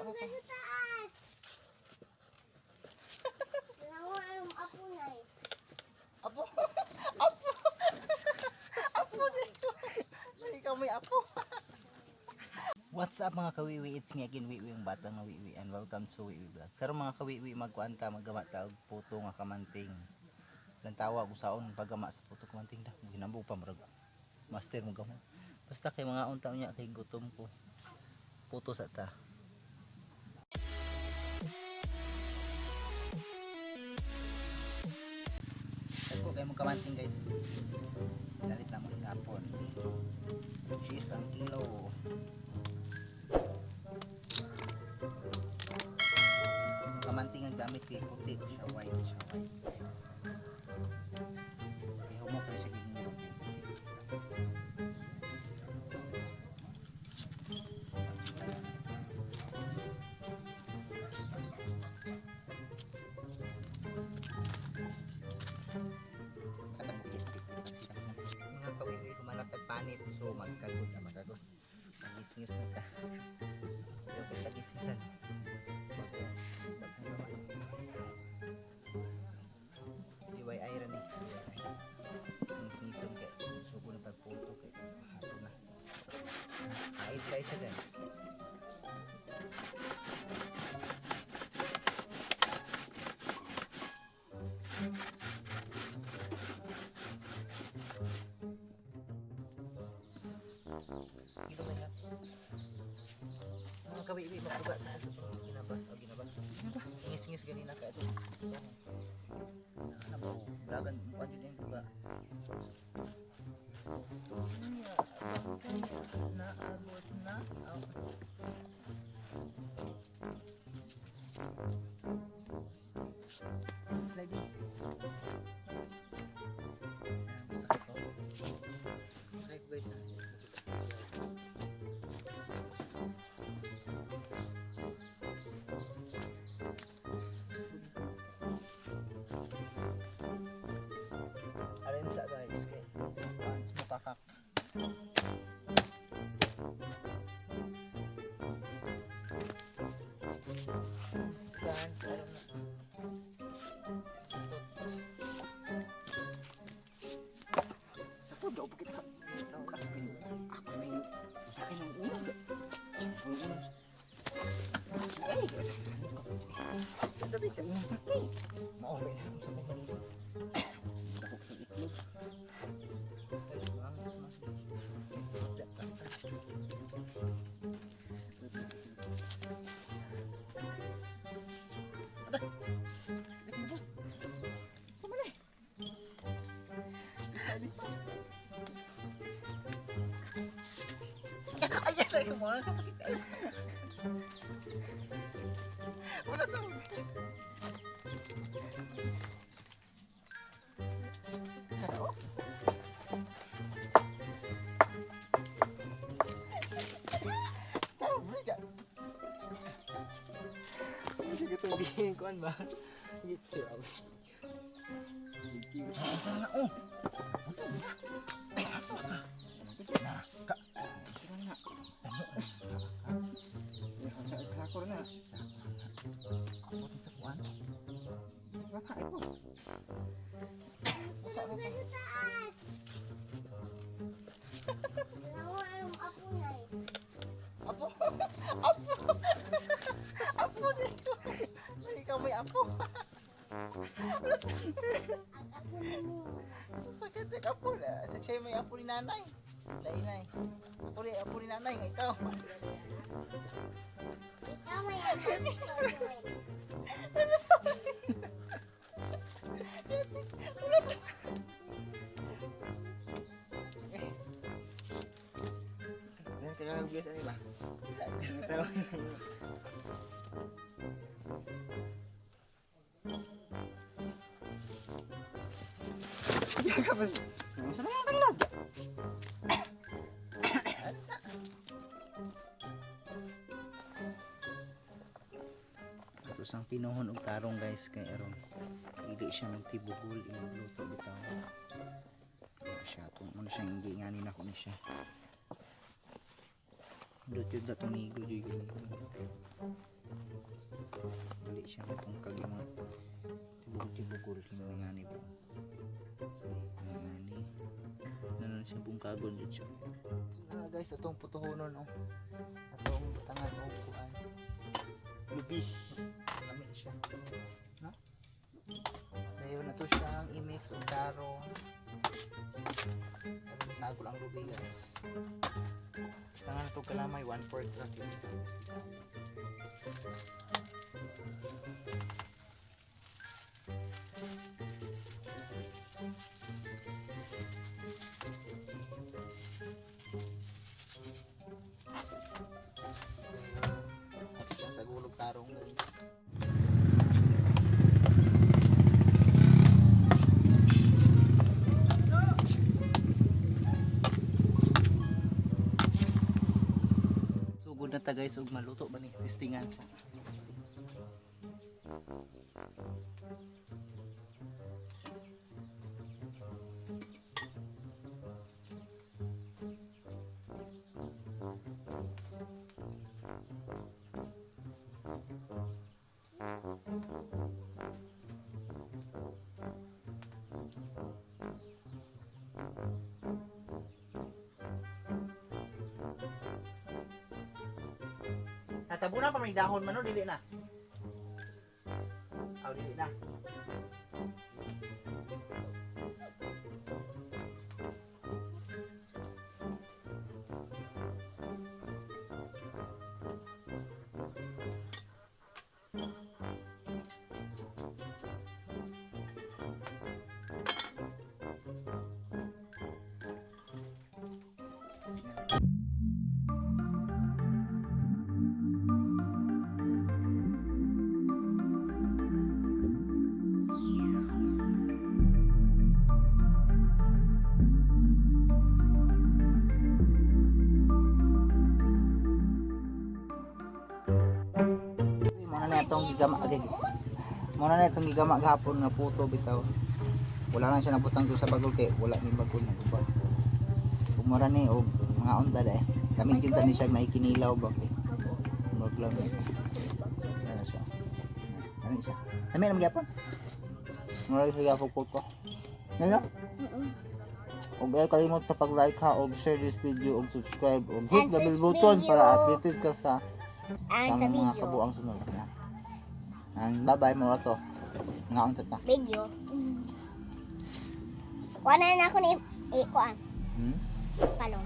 Sa Taas! Lango ang apo na eh. Apo. Apo. Apo nito. Ikaw may apo. What's up, mga kawiwi? It's me again, Wiwi, ang batang nga Wiwi, and welcome to Wiwi Vlog. Karon, mga kawiwi, magkuan ta, maggama ta og puto nga kamanting. Lantawa kung saon paggama sa puto kamanting da. Ginambo pa murag master mo gamo. Basta kay mga unta niya kay gutom ko. Puto sa ta. Ako kay mo kamanting, guys. Dalit na mo hapon. Cheese ang kilo. Ang kamanting ang gamit kay puti siya, white siya, white. Kay humok na siya gigingiro kay puti. Mga kawiwi, humanap tag panit, so magkagod na magkagod. Magisngis na ta. Pero kay tagisngisan. Bago bagong gawa. DIY ra ni. Singis-ngison kay sugo na tag puto kay hapon na. Kahit kayo siya, guys. Dito ba yan? Mga kawiwi, magbuga sa sa ginabas o ginabas. Singis-singis ganina ka ito. Ano ba? Dragon, mukha din yung buga. Naabot na. Oh. Sliding. Sakit ko, guys, ha. Arensa, guys, kay pants mapakak. Yan, alam na. Sa po, daw kita. Daw ka. Ako na yung sa akin ang ulo. Sa akin ang ulo. Ay, sa akin ko. Tabi ka ng sakit. Maulay na akong sakit kanina. Dako sa itlog. Guys, buhangin sa mga. Da, basta. Ada. Sakit mo ba? Sumali. Sabi pa. Ay, ay, ay, mo sakit kayo. Wala sa. Ano? Tama ka. Hindi ko ito kuan ba? Ngiti. Asa na oh. Buto na. Ay, ato ka. Na, ka. Sino na? Tamo. Sa ako na. Abot ni sa kuan. Baka ito. Sa sa. Sa taas! Lango ang apo na eh. Apo. Apo. Apo nito. Ikaw may apo. Ang apo na mo. Sakit ng apo na. Sa siya may apo ni nanay. Lainay. Apo ni apo ni nanay nga ikaw. Ikaw may anak ko. Yan kaya nagbias ani ba? Ya ka ba? Sa mga tanglag. Ano sa? Ito sang pinuhon og tarong, guys, kay aron dili siya magtibuhol inugluto bitaw. Ano siya itong ano siyang hindi nga ni nako ni siya. Dot yun datong nigo jud gamiton. Dali siya matungkag yung mga tibugol-tibugol yung mga ni ba. Mga ni. Nanon siya bungkagon jud siya. So na guys, atong putuhonon oh. Atong butangan og kuan. Lubi. Lami siya. No? Dayon na to siyang i-mix og tarong. Aron masagol ang lubi guys. Tangan na to kalamay 1/4 ra gyud guys. Dayon sa gulog tarong guys. Sugod na ta guys ug maluto ba ni testingan siya. Natabunan pa may dahon man no, dili na. Aw, dili na. Uy, muna na itong gigama okay. Muna na itong gigama gahapon nga puto bitaw. Wala lang siya nabutang doon sa bagol kay wala ni bagol na guba. Kumura ni og mga unta dai. Kami gyud ni siya naikinilaw ba kay. Murag lang eh. Wala na siya. Ano siya? Kami naman gyapon. Murag siya gyapon puto. Ano? Og ay kalimot sa pag-like ha og share this video og subscribe og hit And the bell sus button video. para updated ka sa Ang sa ang mga video. kabuang sunod na. And bye-bye mga to. Nga unsa ta. Video. Kuha na na ako ni kuan. Hmm? Palong.